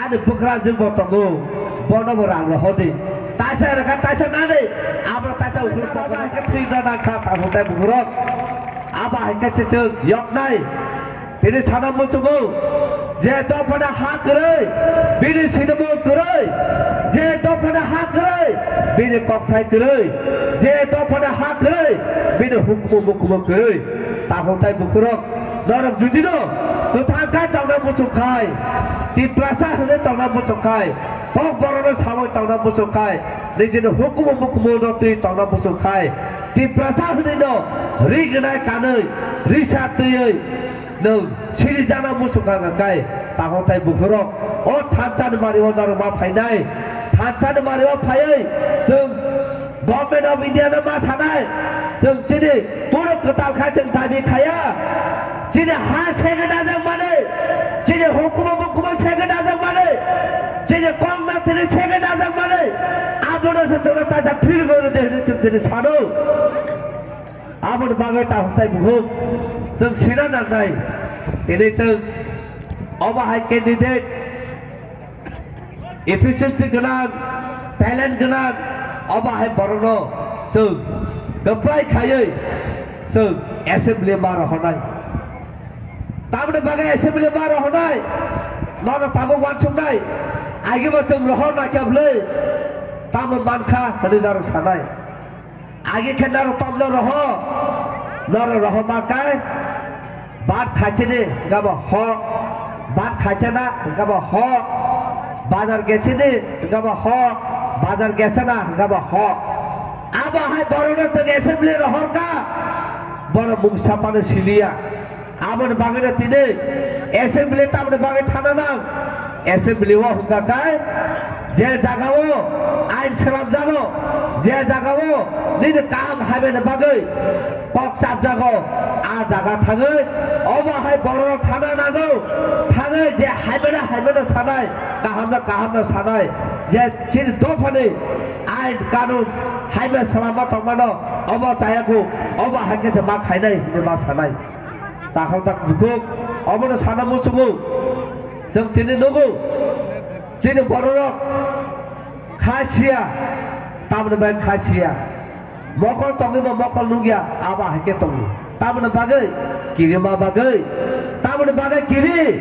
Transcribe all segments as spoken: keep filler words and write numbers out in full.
Ani bwkrajwk bo tongo, bono bo rang rohordi. Taisa rwkha, taisa nani, abo taisa ukhul pokol khe thwi gana kha, tabuk tei bukhurok. Abo hai khe se chwng yoknai. Tini sana muchungo, je dophani ha kwrwi, bini sinimo kwrwi, je dophani ha kwrwi, bini kokthai kwrwi, je dophani ha kwrwi, bini hukumu mukumu kwrwi. Tabuk tei bukhurok, norok judino kwthang khai tongna muchung khai, Tiprasa hwnwi tongna muchung khai, Kokborokno sawi tongna muchung khai, nijini hukumu mukumu no twi tongna muchung khai, Tiprasa hwnwi no ri gwnai kanwi, risa twiwi nwng sirijana muchung kha kai, tabuk tei bukhurok o thansa ni mari o norok ma phainai, thansa ni mari o phaiwi chwng Government of India no ma sanai, chwng chini Borok kwtal kha chwng dabi khaya, chini ha sege dajak mani, chini hukumu mukumu sege dajak mani, chini kok na tini sege dajak mani, abono se chwngno taisa phil gori de hwnwi chwng tini sano. Aboni bagwi tabuk tei bukhuk chwng sina nangnai, tini chwng obo hai candidate efficiency gwnang, talent gwnang, obo hai borokno chwng kwplai khaiwi chwng assembly ma rohornai. Tamoni bagwi assembly ma rohornai, nono tabuk uansuknai, agibo chwng rohorna khe bwlwi tamo mankha hwnwi norok sanai. Agi khe norok tamno roho, norok roho ma kai, bat khaisini hwnkhe bo ho, bat khaisana hwnkhe bo ho, bazar gesini hwnkhe bo ho, bazar gesana hwnkhe bo ho. Abo hai borokno chwng assembly rohorkha, borok mungsa phano siliya. Aboni bagwino tini assembly tamoni bagwi thana nang? Assembly o hwnkha khe je jagao ain swnamjago, je jagao nini kaham hamyani bagwi kok chapjago, a jaga thangwi obo hai borok thana nango, thangwi je hamyano hamyano sanai, kahamno kahamno sanai, je chini dophani ain kanun hamya swlama tongmano obo chayago, obo hai khe se ma khainai hinwi ma sanai. Takhok tak bukhuk, obono sana muchungo. Chwng tini nugo, chini bororok kha siya, tamoni bagwi kha siya. Mokol tongwi bo mokol nukya, abo hai khe tongo. Tamoni bagwi kirima bagwi, tamoni bagwi kiri,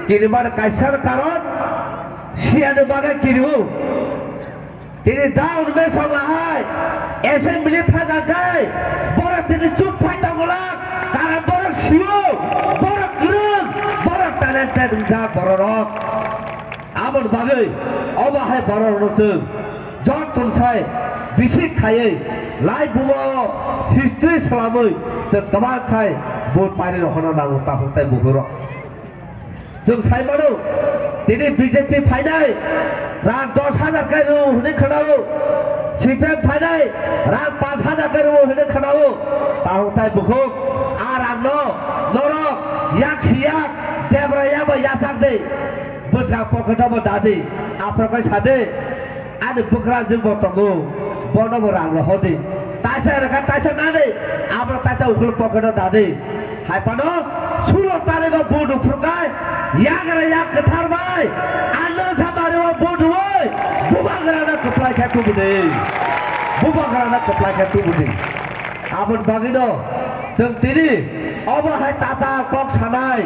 kirima kaisa karon, siyani bagwi kirio. Tini down mesong ahai assembly thangkha khe borok tini chuk phai tongolak, karon borok sio, borok kwrwng, borok talented wngjak bororok. Aboni bagwi obo hai bororokno chwng jotoni sai bisik khaiwi lai buma history swlamwi chwng kwbang khai vote pairi rohorna nango takhuk tei bukhurok. Chwng sai mano, tini B J P phainai rang dos hajar khe rw hwnwi khwnao, C P M phainai rang panch hajar khe rw hwnwi khwnao. Takhuk tei bukhuk, a rangno norok yak si yak, debra yak bai yachak de, bwswk pocket o bo da di, aphuru khe sa de. Ani bwkrajwk bo tongo, bono bo rang rohordi. Taisa rwkha, taisa nani, abo taisa ukhul pocket o dadi. Hai phano sulo tarikh o vote uphurkha, yagra yak kwthar bai, andro samari o vote ui, bubagrano kwplai khe tubudi. Bubagrano kwplai khe tubudi. Aboni bagwino chwng tini obo hai tata kok sanai,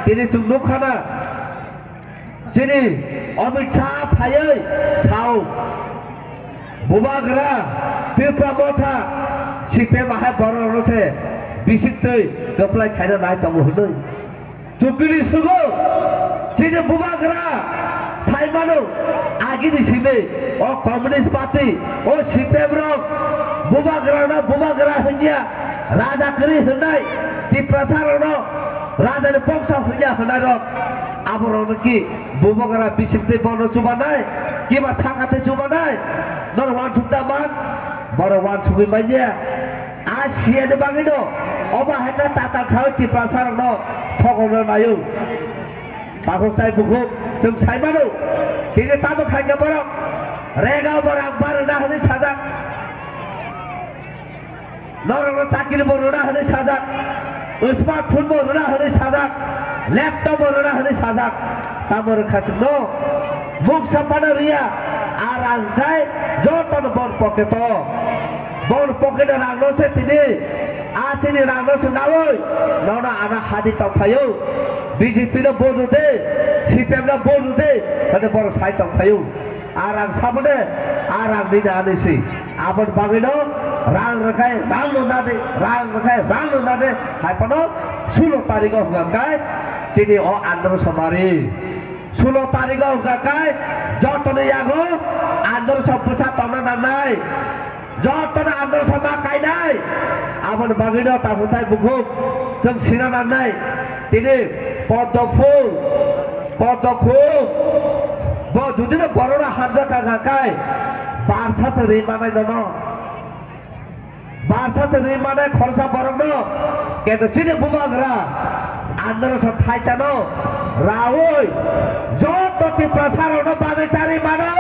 tini chwng nukha na. Chini Amit Shah phaiwi sao, bubagra Tipra Motha C P M ahai bororokno se bisik twi kwplai khaina nai tongo hwnwi. Chukiri sugo chini bubagra sai mano, agini simi o Communist Party, o C P M rok bubagrano bubagra hwnya, raja kwrwi hwnnai, Tiprasa rokno rajani bongso hwnya hwnnai rok. Aborokno ki bubagra bising tei bono chubanai, kiba saka tei chubanai? Norok uansuk da man? Borok uansugwi manya. A siyani bagwino obo hai khe tatal sawi Tiprasa rokno thogokna naio. Takhuk tai bukhuk chwng sai mano. Tini tamo khai khe borok rega borok barwna hwnwi sajak. Norokno chakiri bo rwna hwnwi sajak, smartphone bo rwna hwnwi sajak. Laptop rwna hwnwi sajak, tamo rwkha chwngno? Muksa phano rwya, a rang khai jotono bon pocket o. Bon pocket o rangno se tini, a chini rangno se naui, nono ano hadi tongphaio. B J P no vote rwdi, C P M no vote rwdi, hwnwi borok sai tongphaio. A rang saboni, a rang nini ani si. Aboni bagwino rang rwkhai rang no nadi, rang rwkhai rang no nadi. Hai phano sulo tarikh o hwnka kai chini o andro somari. Sulo tarikh o hwnka kai jotoni yago andro so bwsa tongna nangnai. Jotono andro so ma kainai. Aboni bagwino takhuk tai bukhuk chwng sina nangnai. Tini poddo phul, poddo khuk. Bo judino borokno hamjakha kha kai, barsa se rwi manai nono. Barsa se rwi manai khoroksa borokno. Kendo chini bubagra andro so thaisano raui joto Tiprasa rokno bagwi charwi mano.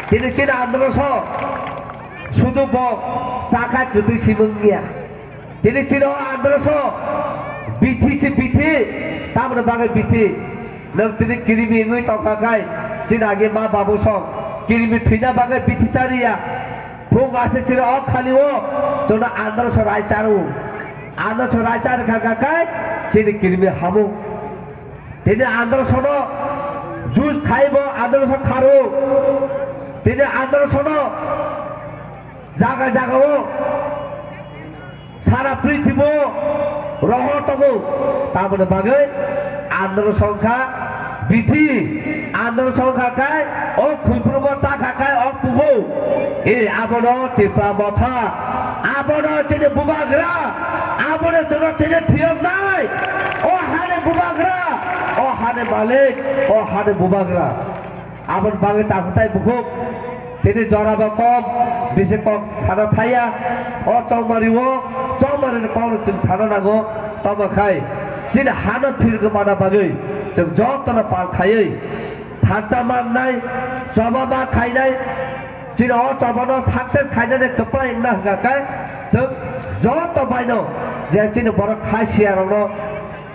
Tini chini andro so sudu bo chakha kwtwi simung ya. Tini chini o andro so bithi si bithi, tamoni bagwi bithi. Nwng tini kirimi wngwi tongkha khai, chini agi ma babu song kirimi thwina bagwi bithi chariya. Phung ase chini o khali o chwngno andro so rai charo. Andro so rai char kha kha khai chini kirimi hamu. Tini andro sono juice khaibo andro so kharo. Tini andro sono jaga jaga o sara prithibo rohor tongo. Tamoni bagwi andro songkha bithi, andro songkha kai o khulprubo chakha kai o kugo. E abono Tipra Motha, abono chini bubagra, abono chwngno tini thiyoknai. O hani bubagra, o hani malik, o hani bubagra. Aboni bagwi takhuk tai bukhuk tini jorabo kom bisi kok sana thaya. O chongmari o chongmari ni kokno chwng sana nango. Tamo khai chini hano phirgwi mana bagwi chwng jotono pal khaiwi thansa mannai, choba ma khainai. Chini o chobano success khainani kwplai wngna hwnkha khe chwng joto baino je chini borok kha siya rokno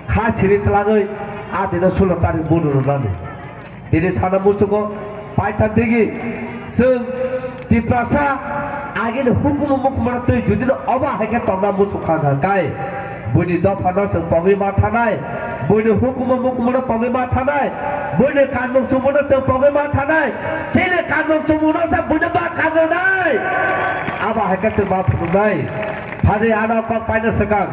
kha siri twlangwi a dino sulo tarik budu rwnani. Tini sana musugo paithan digi chwng Tiprasa agini hukumu mukumano twi judino oba hai khe tongna musuk kha kha kai. Buini dophano chwng pogwi ma thanai, buini hukumu mukumano pogwi ma thanai, buini kanmung chumungno chwng pogwi ma thanai, chini kanmung chumungno se buini ba kanrwnai. Aba hai khe chwng ma phunuknai. Phadi ano kok paina swkang.